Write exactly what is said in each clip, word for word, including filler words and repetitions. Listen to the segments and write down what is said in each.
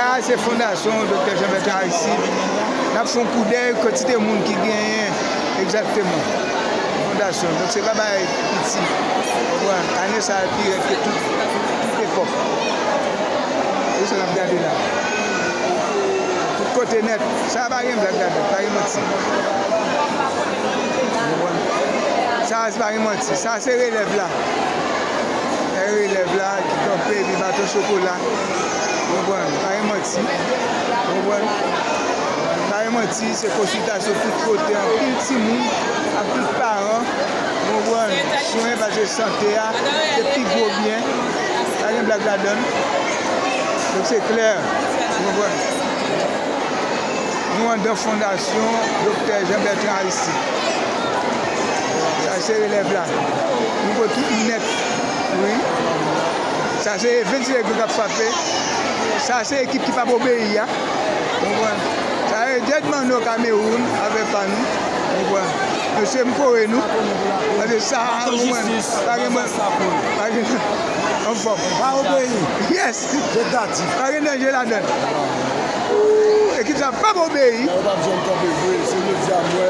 Sa se fondasyon Doktè Jean Bertrand Aristide. N ap fè yon koudèy kantite moun ki genyen egzakteman. Fondasyon. Donk, se pa bagay piti. Konprann? Ane sa a pi rèd ke tout, tout epòk. Se sa n ap gade la. Tout kote nèt. Sa pa gen blag ladan, pa gen manti. Konprann? Sa, se pa gen manti. Sa, se relèv la. E relèv la ki kanpe epi baton chokola. Konprann? Pa gen manti. Konprann? Pa gen manti, se konsiltasyon tout kote, anpil timoun ak tout paran. Konprann? Swen, paske sante a, se pi gwo byen. Pa gen blag ladan l. Donk, se klè. Konprann? Nou anndan fondasyon Doktè Jean Bertrand Aristide. Sa se relèv la. Nou pran tout nèt. Wi. Sa se vennsis Negro k ap frape. Sa se ekip ki p ap obeyi a. Konprann? Sa se Djed Manno Kamewoun avè pa nou. Konprann? Mesye, m kore nou. Paske sa, konprann? Pa gen mwen. Pa gen. Anfòm. Pa obeyi. Yes. Diktatè. Pa gen danje ladan l. Ekip sa p ap obeyi. Nèg yo p ap janm kanpe vre. Se jodi a m wè.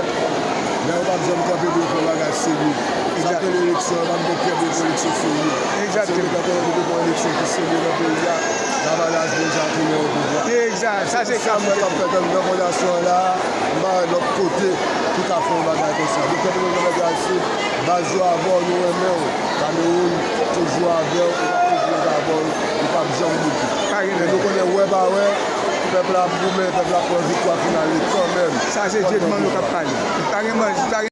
Nèg yo p ap janm kanpe pou yo fè yon bagay serye. Sa k rele eleksyon, yo pa t gen kè pou yo fè eleksyon serye. Egzakteman. Paske yo te kanpe pou yo fè yon eleksyon ki serye nan peyi a. Lavalas deja tounen o pouvwa. Egzak. Sa se sa m wè k ap fèt anndan fondasyon an la. M pa wè lòt kote ki ka fè yon bagay konsa. Doktè Prezidan Jean Bertrand Aristide, baz yo avè w, nou renmen w. Kamewoun toujou avè w, nou ap toujou avè w, nou p ap janm bouke. Pa gen. Men nou konnen wè pa wè, pèp la ap goumen, pèp la ap pran viktwa final li kanmenm. Sa se Djed Manno k ap pale. Pa gen manti, pa gen